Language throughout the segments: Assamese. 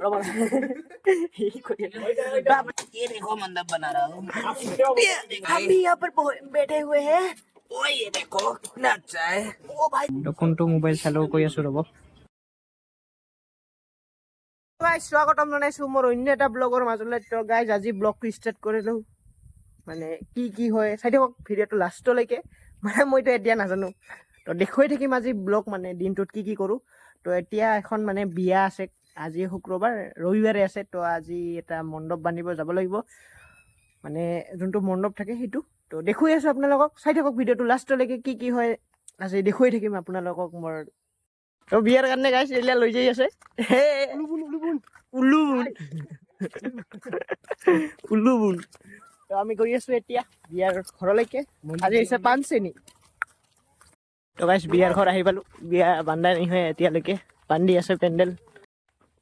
ৰ'ব। ये देखो, मंडप बना रहा हूँ। हम भी यहाँ पर बैठे हुए हैं। ओए, ये देखो, कितना अच्छा है। ओ भाई। তো কোনটো মোবাইল চালেও কৈ আছো, ৰ'ব। গাইজ, স্বাগতম জনাইছো মোৰ অন্য এটা ব্লগৰ মাজলৈ। তো গাইজ, আজি ব্লগটো ষ্টাৰ্ট কৰিলোঁ। মানে কি কি হয় চাই থাকক ভিডিঅ'টো লাষ্টলৈকে। মানে মইতো এতিয়া নাজানো, তো দেখুৱাই থাকিম আজি ব্লগ, মানে দিনটোত কি কি কৰোঁ। তো এতিয়া এখন মানে বিয়া আছে। আজি শুক্ৰবাৰ, ৰবিবাৰে আছে। তো আজি এটা মণ্ডপ বান্ধিব যাব লাগিব, মানে যোনটো মণ্ডপ থাকে সেইটো। তো দেখুৱাই আছোঁ আপোনালোকক, চাই থাকক ভিডিঅ'টো লাষ্টলৈকে। কি কি হয় আজি দেখুৱাই থাকিম আপোনালোকক। মোৰ তো বিয়াৰ কাৰণে গাইজ এইবিলাক লৈ যাই আছে। উলুবুন উলুবুন। তো আমি গৈ আছো এতিয়া বিয়াৰ ঘৰলৈকে। আজি হৈছে পাণচেনি। তো গাইজ, বিয়াৰ ঘৰ আহি পালো। বিয়া বান্ধা নহয় এতিয়ালৈকে, বান্ধি আছে পেণ্ডেল।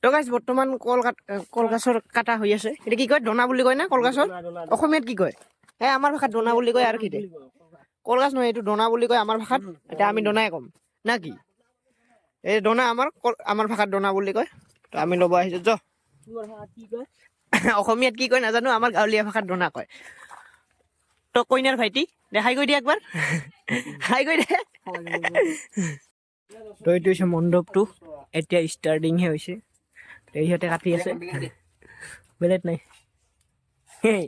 তো গাইজ, বৰ্তমান কল কাট কলগছৰ কাটা হৈ আছে। এতিয়া কি কয়, দনা বুলি কয় না কলগছৰ? অসমীয়াত কি কয়? হে, আমাৰ ভাষাত দনা বুলি কয়। আৰু কি দে, কলগছ নহয়, এইটো দনা বুলি কয় আমাৰ ভাষাত। এতিয়া আমি দনাই ক'ম না কি? এই দনা, আমাৰ কল, আমাৰ ভাষাত দনা বুলি কয়। তো আমি ল'ব আহিছো। য, অসমীয়াত কি কয় নাজানো, আমাৰ গাঁৱলীয়া ভাষাত দনা কয়। তো কইনাৰ ভাইটি, দে হাই কৈ দে একবাৰ, হাই কৈ দে। তো এইটো হৈছে মণ্ডপটো, এতিয়া ষ্টাৰ্টিংহে হৈছে। তো ইহঁতে কাটি আছে, বেলেগ নাই। হেই,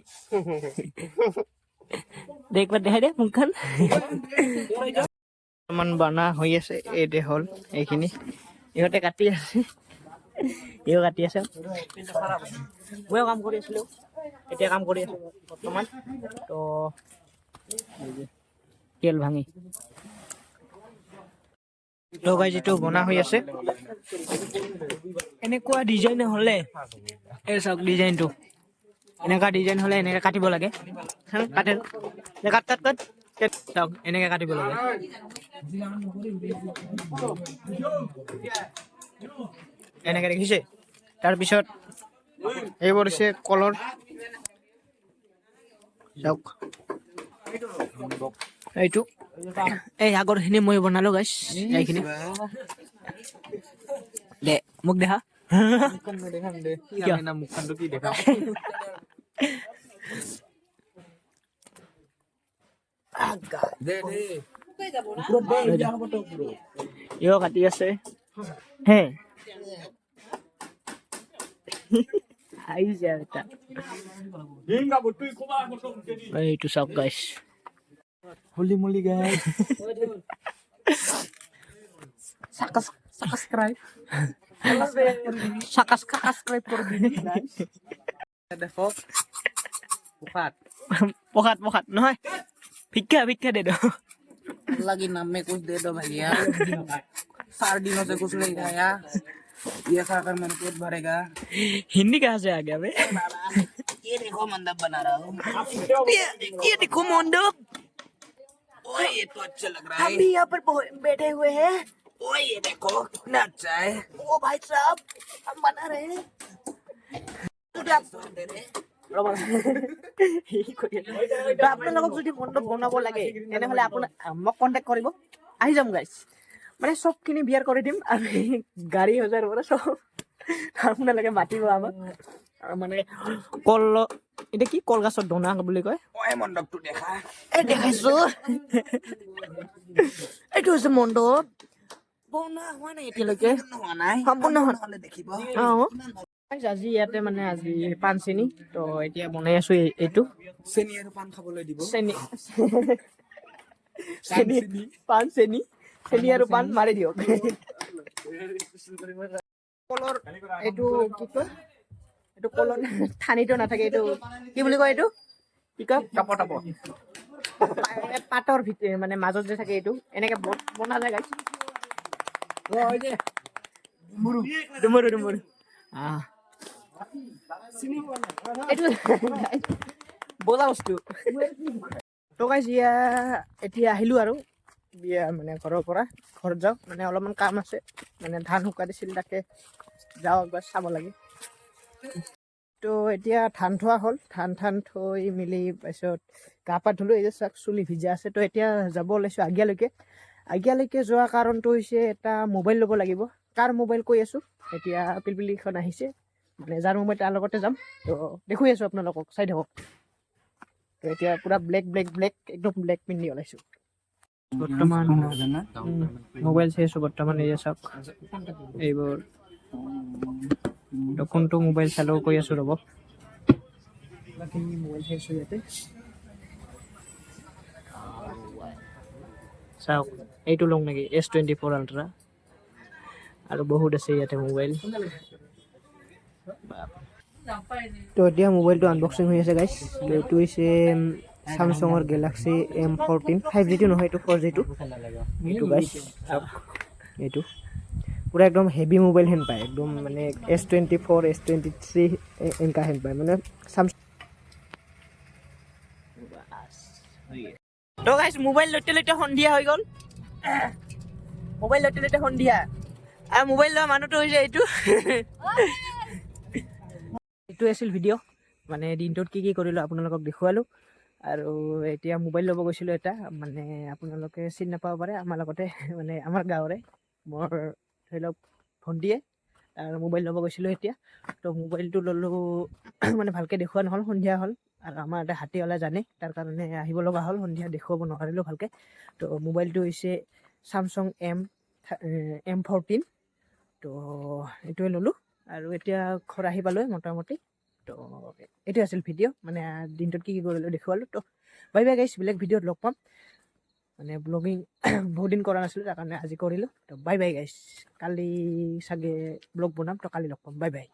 দে একবাৰ দেখাই দে মুখখন। বৰ্তমান বনা হৈ আছে। এইটো হ'ল, এইখিনি ইহঁতে কাটি আছে, ইও কাটি আছে। ময়ো কাম কৰি আছিলোঁ, এতিয়া কাম কৰি আছোঁ বৰ্তমান। তো তেল ভাঙি। তো গাইজ, যিটো বনা হৈ আছে, এনেকুৱা ডিজাইন হ'লে, এই চাওক ডিজাইনটো, এনেকুৱা ডিজাইন হ'লে এনেকে কাটিব লাগে। হা, কাটে দে, কাট কাট কাট কাট। চাওক, এনেকে কাটিব লাগে। এনেকে দেখিছে। তাৰপিছত এইবোৰ হৈছে কলৰ, চাওক এইটো। এই আগৰখিনি মই বনালো গাইছ, এইখিনি। দে মোক দেখা। কিয়? মুখখনটো কি দেখা? দে। ইও কাটি আছে। হে, আহিছে আৰু এটা। এইটো চাওক গাইছ। হোলি মলি গাইছ। সাবস্ক্ৰাইব, সাবস্ক্ৰাইব কৰি দিন। দেখক, প্ৰসাদ। প্ৰসাদ, প্ৰসাদ নহয়, ভিক্ষা, ভিক্ষা দে দো। अल्लाह के नाम में कुछ दे दो भैया, 4 दिनों से कुछ नहीं खाया। ये खाकर मेरे पेट भरेगा? हिंदी कहाँ से आ गया बे? ये देखो, मंडप बना रहा हूँ। ये देखो मंडप। ओए, ये तो अच्छा लग रहा हम है। भी यहाँ पर बैठे हुए हैं। ओए, ये देखो, कितना अच्छा है। ओ भाई साहब, हम बना रहे हैं। ৰ'ব। তো আপোনালোকক যদি মণ্ডপ বনাব লাগে, তেনেহ'লে আপোনাক মোক কণ্টেক্ট কৰিব, আহি যাম গাইছ। মানে চবখিনি বিয়াৰ কৰি দিম আমি, গাড়ী সজাৰ পৰা চব। আপোনালোকে মাতিব আমাক। আৰু মানে কল, এতিয়া কি কলগছৰ দনা বুলি কয়। ओए, मंडप तो देखा। এই দেখাইছো, এইটো হৈছে মণ্ডপ। বনোৱা হোৱা নাই এতিয়ালৈকে। হোৱা নাই। সম্পূৰ্ণ হোৱা হ'লে দেখিব। অঁ, আজি ইয়াতে মানে আজি পাণ চেনি। তো এতিয়া বনাই আছো এইটো। চেনি আৰু পাণ খাবলৈ দিব। চেনি, চেনি, পাণ, চেনি, চেনি আৰু পাণ মাৰি দিয়ক। কলৰ এইটো কি কয়, এইটো কলৰ ঠানিটো নাথাকে, এইটো কি বুলি কয়, এইটো কি কয়? টাপ টাপ। পাতৰ ভিতৰত মানে মাজত যে থাকে, এইটো এনেকে বনা যায় গাইছ। ডুমৰু, ডুমৰু। এইটো বজা বস্তু। তো গাইছ, ইয়া এতিয়া আহিলো আৰু বিয়া মানে ঘৰৰ পৰা ঘৰত যাওঁ, মানে অলপমান কাম আছে। মানে ধান শুকাই দিছিল, তাকে যাওঁ একবাৰ চাব লাগে। তো এতিয়া ধান থোৱা হ'ল। ধান ধান থৈ মেলি তাৰপিছত গা পা ধুলো। এই যে চাওক, চুলি ভিজা আছে। তো এতিয়া যাব ওলাইছোঁ আগিয়ালৈকে। আগিয়ালৈকে যোৱা কাৰণটো হৈছে এটা মোবাইল ল'ব লাগিব। কাৰ মোবাইল কৈ আছোঁ। এতিয়া পিলপিলিখন আহিছে। মানে যাৰ মোবাইল তাৰ লগতে যাম। তো দেখুৱাই আছোঁ আপোনালোকক, চাই থাকক। তো এতিয়া পূৰা ব্লেক ব্লেক ব্লেক, একদম ব্লেক পিন্ধি ওলাইছোঁ বৰ্তমান। মোবাইল চাই আছোঁ বৰ্তমান। এয়া চাওক এইবোৰ। তো কোনটো মোবাইল চালেও কৈ আছোঁ, ৰ'ব। বাকী মোবাইল চাই আছোঁ ইয়াতে। চাওক, এইটো লওঁ নেকি? S 24 ultra. আৰু বহুত আছে ইয়াতে মোবাইল। তো এতিয়া মোবাইলটো আনবক্সিং হৈ আছে গাইছ। তো এইটো হৈছে চামচুঙৰ গেলাক্সি এম 14, 5 জিটো নহয়, এইটো 4 জিটো। এইটো গাইছ চাওক, এইটো পূৰা একদম হেভি মোবাইল হেন পায় একদম। মানে এছ 24, এছ 23 এনেকা হেন পায় মানে চামচুং। তো গাইছ, মোবাইল লৈতে লৈতে সন্ধিয়া হৈ গ'ল। মোবাইল লৈতে লৈতে সন্ধিয়া আৰু মোবাইল লোৱা মানুহটো হৈছে এইটো। এইটো আছিল ভিডিঅ'। মানে দিনটোত কি কি কৰিলোঁ আপোনালোকক দেখুৱালোঁ। আৰু এতিয়া মোবাইল ল'ব গৈছিলোঁ এটা। মানে আপোনালোকে চিনি নাপাব পাৰে, আমাৰ লগতে মানে আমাৰ গাঁৱৰে মোৰ ধৰি লওক ভণ্টিয়ে আৰু মোবাইল ল'ব গৈছিলোঁ এতিয়া। তো মোবাইলটো ল'লোঁ, মানে ভালকৈ দেখুওৱা নহ'ল, সন্ধিয়া হ'ল আৰু আমাৰ এটা হাতীৱালা জানে, তাৰ কাৰণে আহিব লগা হ'ল সন্ধিয়া, দেখুৱাব নোৱাৰিলোঁ ভালকৈ। তো মোবাইলটো হৈছে চামচুং এম 14। তো এইটোৱে ল'লোঁ আৰু এতিয়া ঘৰ আহি পালোঁ মোটামুটি। তো এইটোৱে আছিল ভিডিঅ'। মানে দিনটোত কি কি কৰিলোঁ দেখুৱালোঁ। তো বাই বাই গাইছ, বেলেগ ভিডিঅ'ত লগ পাম। মানে ব্লগিং বহুত দিন কৰা নাছিলোঁ, তাৰ কাৰণে আজি কৰিলোঁ। তো বাই বাই গাইছ, কালি চাগে ব্লগ বনাম। তো কালি লগ পাম, বাই বাই।